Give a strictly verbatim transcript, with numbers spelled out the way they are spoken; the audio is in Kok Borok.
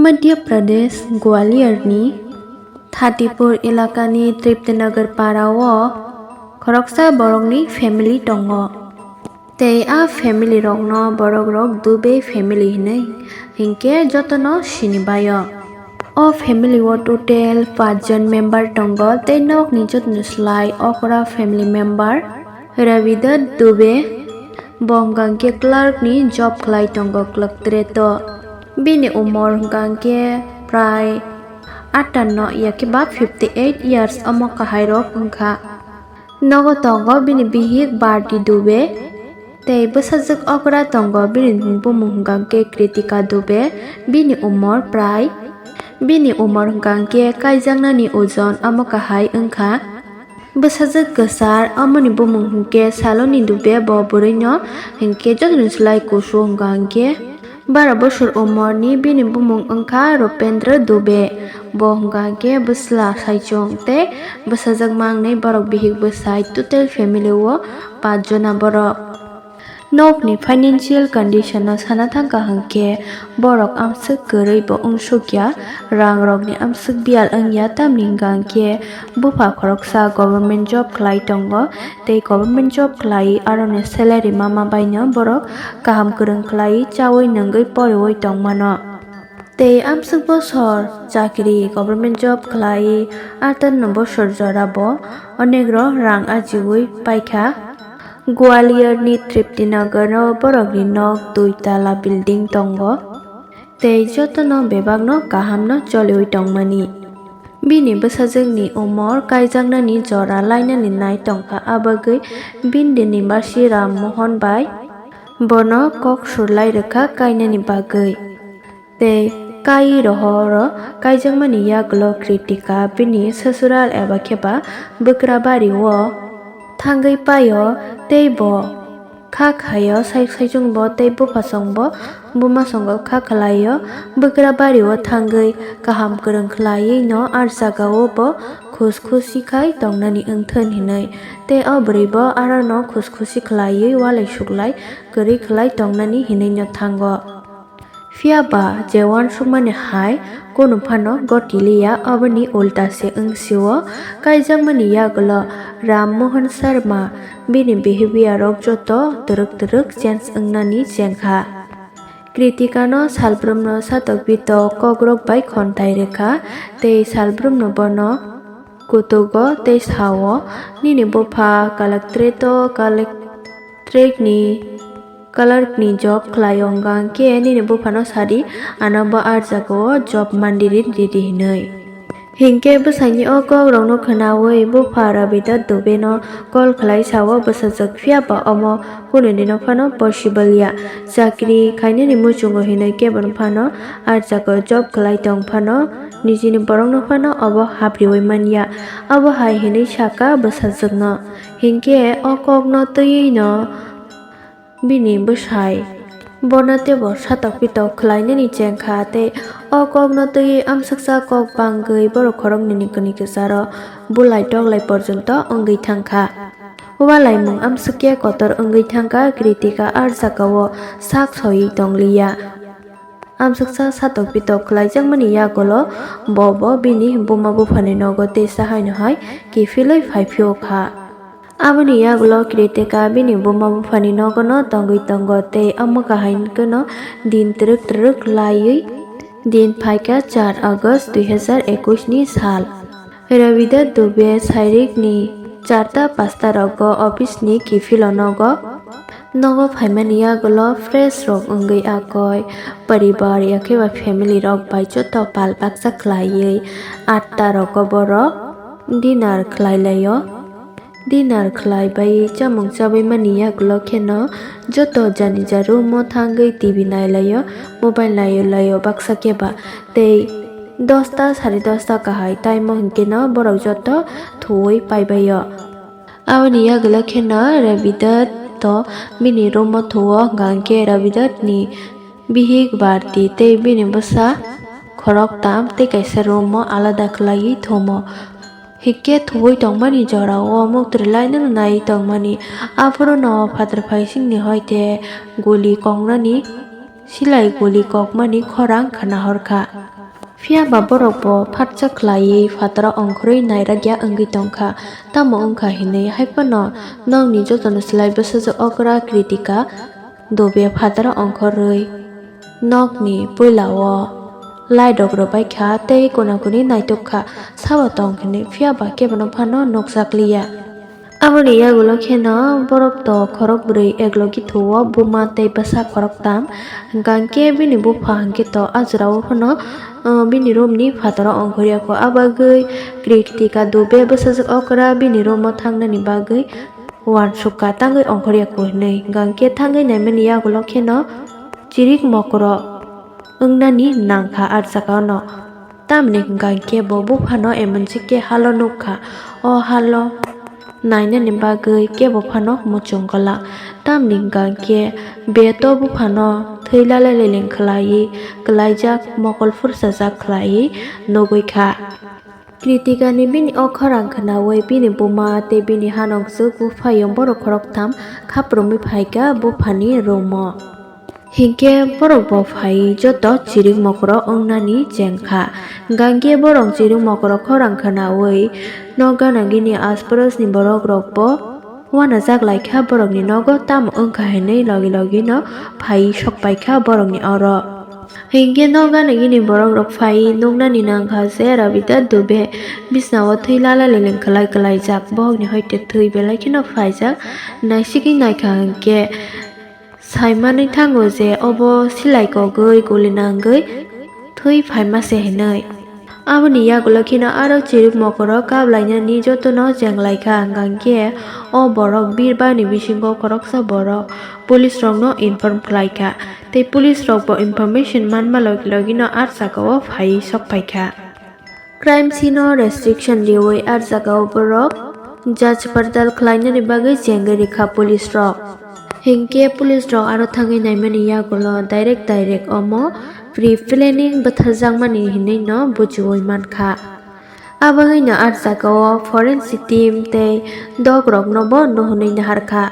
Madhya Pradesh, Gwalior ni Thatipur elakani Triptinagar para o khoroksa borokni family tongo. Tei a family rokno borok rok Dubey family hinwi hinkhe jotono sinibaio. O family o total pach jon member tongo tei nokni jotoni slai okra family member Ravidat Dubey. Bo hwnkha khe clerk ni job khlai tongo clerk treto. Bini umor hwnkha khe prai atanno ya khe ba fifty eight years omo kahai rok wngkha. Nogo tongo bini bihik Bardi Dubey. Tei bwsajwk okra tongo bini bumung hwnkha khe Kritika Dubey. Bini umor prai bini umor hwnkha khe kaijaknani ojon omo kahai wngkha. Bwsajwk kwchar, omoni bumung hwnkhe Saloni Dubey, bo bwrwino hwnkhe jotono slai kusu hwnkha hwnkhe bara bosor umorni bini bumung wngkha Rupendra Dubey, bo hwnkha hwnkhe bwsla saichung tei bwsajwk mangnwi borok bihik bwsai total family o pach jona borok. Nokni financial condition no sana thangkha hwnkhe borok amswk kwrwi bo wngsukya, rang rokni amswk biyal wngya, tamni hwnkha hwnkhe bupha khoroksa government job khlai tongo tei government job khlai aroni salary mama baino borok kaham kwrwng khlai chawi nungwi poriwi tongmano. Tei amswk bosor chakri government job khlai atanno bosor jora bo onek rok rang ajiwi paikha. Gwalior ni Triptinagar o borok ni nok dui tala building tongo. Tei jotono bebak no kaham no choliwi tongmani. Bini bwsajwk ni umor kaijaknani jora lainani nai tongkha, abagwi bini ni basi Ram Mohan bai bono kok surlai rwkha kainani bagwi. Tei kai rohoro kaijakmani yagulo Kritika bini sasural eba khe ba bwkra bari o thangwi paio tei bo kha khaio, sai-, saichung bo tei buphasong bo bumasongo kha khlaio. Bwkra bari o thangwi kaham kwrwng khlaiwi no ar jaga o bo khus khusi khai tongnani wngthun hinwi tei o bwrwi bo aro no khus khusi khlaiwi walai suklai kwrwi khlai tongnani hinwi no thango. Phiya ba je uansukmani hai kunu phano gotiliya, aboni ulta se wngsio. Kaijakmani yagulo Ram Mohan Sharma bini behavior rok joto twrwk twrwk change wngnani chengkha. Kritika no salbrumno satok pitok kokrok bai khonthai rwkha tei salbrumno bono kutugo tei sao, "Nini bupha collectorate o collectorate ni clerk ni job khlai o, hwnkha hwnkhe nini buphano sadi, ano bo ar jaga o job mandi ri ridi," hinwi. Hinkhe bwsaini o kok rokno khwnawi bupha Rabidat Dubey no call khlai sao bwsajwk, phiya ba omo kunui no phano possible ya. Chakri khainani muchungo hinwi kebo no phano ar jaga o job khlai tong phano nijini borok no phano obo hapriwi manya. Abo hai hinwi saka bwsajwk no. Hinkhe o kok no twiwi no bini bwsai bono teibo satok pitok khlainani chengkha tei o kokno twiwi amsuksa kok bangwi borok khoroknwini kwnwi kwcharo bulai toklai porjonto wngwi thangkha. Walaimung amsukya kotor wngwi thangkha Kritika ar jagao sak soiwi tongliya. Amsuksa satok pitok khlaijakmani yagulo bo bo bini buma buphani nogo teisa haino hai kiphilwi phaiphiyokha. Aboni yagulo Kritika bini buma buphani nogono tongwi tongo tei omo kahai hwnkhe no din twrwk twrwk laiwi din phaikha char August dui hazar ekush ni sal. Rabidat Dubey sairikni charta pasta rogo office ni kiphilo nogo. Nogo phaimani yagulo fresh rok wngwi akoi poribar yakhe ba family rok bai joto pal baksa khlaiwi atta rogo borok dinner khlai laio. Dinner khlai bai chamung chabai mani yagulo kheno joto jani ja room o thangwi T V nai laio, mobile naio laio baksa khe ba. Tei dosta sare dosta kahai time o hinkhe no borok joto thuwi paibaio. Aboni yagulo kheno Rabidat to bini room o thuo, hwnkha hwnkhe Rabidat ni bihik Barti tei bini bwsa khoroktam tei kaisa room o alada khlaiwi thumo. Hinkhe thuwi tongmani jorao muktwrwi lainano naiwi tongmani. Aphuru no phatar phaisingni hoite guli kongnani silai guli kokmani khorang khna hor kha. Phiya ba borok bo phatsa khlaiwi phataro ongkhorwi nairak ya wngwi tong kha. Tamo wng kha hinwi hai phano nokni jotono slai bwsajwk okra Kritika Dube phataro ongkhorwi nokni puila o light rok rwbai kha tei konakhuni naitok kha. Sabo tong hinwi phiya ba kebono phano nukjak liya. Aboni yagulo kheno borok to khorok bwrwi eklogi thuo, buma tei bwsa khorok tam. Hwnkha hwnkhe bini bupha hwnkhe to a jorao phano, uh, bini room ni phataro ongkhorya kho. A bagwi Kritika Dube bwsajwk okra bini room o thangnani bagwi uansukha tangwi ongkhorya kho hinwi. Hwnkha hwnkhe thangwi naimani yagulo kheno chirik mokro wngnani nangkha a jagao no. Tamni hwnkha hwnkhe bo buphano emonsi khe halo nukha. O halo nainani bagwi kebo phano muchung glak. Tamni hwnkha hwnkhe beto buphano thwi lalai leleng khlaiwi, kwlaijak mokol phursajak khlaiwi nugwi kha. Kritikani bini o khorang khnaui bini buma tei bini hanokjwk buphayung borok khoroktham khaprumwi phaikha buphani room o. Hinkhe borok bo phaiwi joto chirik mokro wngnani chengkha. Hwnkha hwnkhe borok chirik mokro khorang khnaui nok gana gini asparasni borok rok bo uanajak laikha borokni nogo, tamo wngkha hinwi logi logi no phaiwi sokpaikha borokni oro. Hinkhe nok gana gini borok rok phaiwi nuknani nangkha je Rabita Dube bisnao thwi lalai leleng khlai kwlaijak, bohokni hoite thwi belai kheno phaijak. Naisigwi naikha hinkhe saimanwi thango je obo silai kogwi guli nangwi thwi phaima se hinwi. Aboni yagulo kheno aro chirik mokoro kap lainani jotono cheng laikha, hwnkha hwnkhe o borok birbarni bisingo khoroksa borok police rokno inform khlaikha tei police rokbo information manma logi logino a jagao phaiwi sokphaikha. Crime scene o restriction riui a jagao borok judge pardal khlainani bagwi chengwi rikha police rok. Hinkhe police rok aro thangwi naimani yagulo direct direct omo pre-planning bwtharjakmani hinwi no buchiui mankha. Abagwino a jagao forensic team tei dok rokno bo nuhunwi naharkha.